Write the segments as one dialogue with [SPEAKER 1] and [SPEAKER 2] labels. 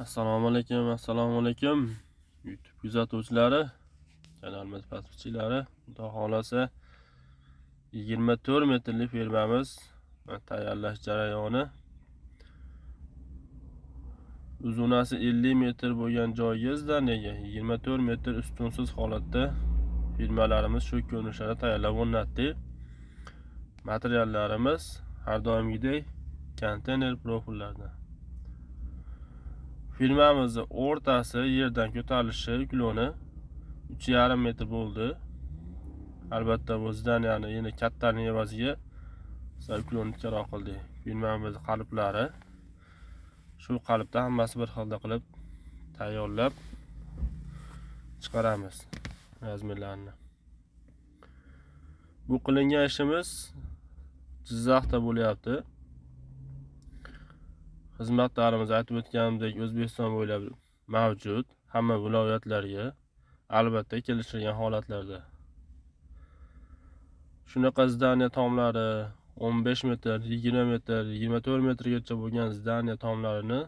[SPEAKER 1] Assalomu alaykum, assalomu alaykum YouTube kuzatuvchilari, kanalimiz podpischilari. Xudo xolasa 24 metrli fermamiz tayyorlash jarayoni. Uzunasi 50 metr bo'lgan joyga nega 24 metr ustunsiz holatda firmalarimiz shu ko'rinishda tayyorlab o'rnatdik. Materiallarimiz har doimgidek konteyner profillardan. Firmamizni o'rtasi yerdan ko'tarilishi ukloni 3,5 metr bo'ldi. Albatta bu zdaniyani yana kattaning evaziga uklonni tikkaroq qildik. Firmamiz qaliplari shu qalipda hammasi bir xilda qilib tayyorlab chiqaramiz razmerlarini. Bu qilingan ishimiz Jizzaxda bo'lyapti. Xizmatlarimiz aytib o'tganimdek O'zbekiston bo'ylab mavjud, hamma viloyatlarga, albatta kelishilgan holatlarda. Shunaqa zdaniya tomlari 15 metr, 20 metr, 24 metrgacha bo'lgan zdaniya tomlarini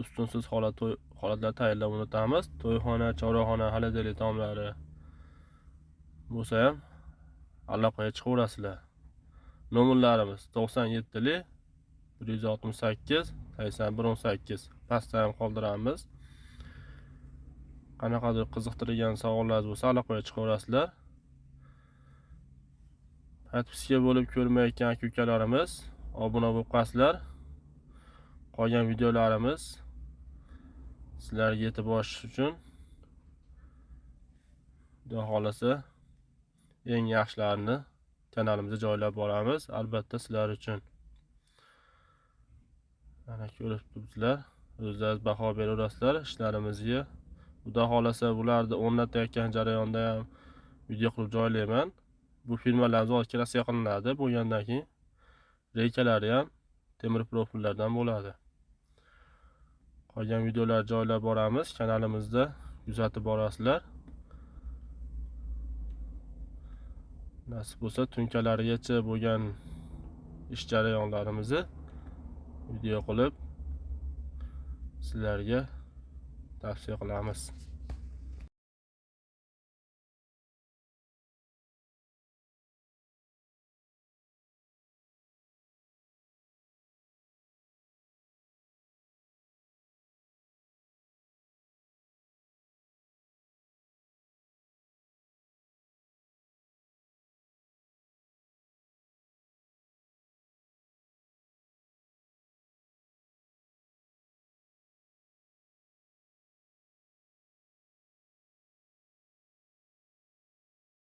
[SPEAKER 1] ustunsiz holatlar tayyorlab o'rnatamiz. To'yxona, chorvaxona, xolodilnik tomlari bo'lsa ham aloqaga chiqaverasizlar. Nomerlarimiz 97 168 81 18 pastda ham qoldiramiz. Qanaqadir qiziqtirgan savollar bo'lsa aloqaga chiqaverasizlar. Podpiska bo'lib ko'rmayotgan aka-ukalarimiz obuna bo'lib qo'yasizlar. Qolgan videolarimiz sizlarga yetib borishi uchun Xudo xolasa eng yaxshilarini kanalimizga joylab boramiz, albatta sizlar uchun. Mana ko'rib turibsizlar, o'zlaringiz baho beraverasizlar ishlarimizga. Xudo xolasa bularni o'rnatayotgan jarayonda ham video qilib joylayman. Bu firmalarimiz hozir kraska qilinadi, bo'lgandan keyin reykalari ham temir profillardan bo'ladi. Qolgan videolar joylab boramiz, kanalimizda kuzatib borasizlar. Nasib bo'lsa tunkalarigacha bo'lgan ish jarayonlarimizni video qilib sizlarga tavsiya qilamiz.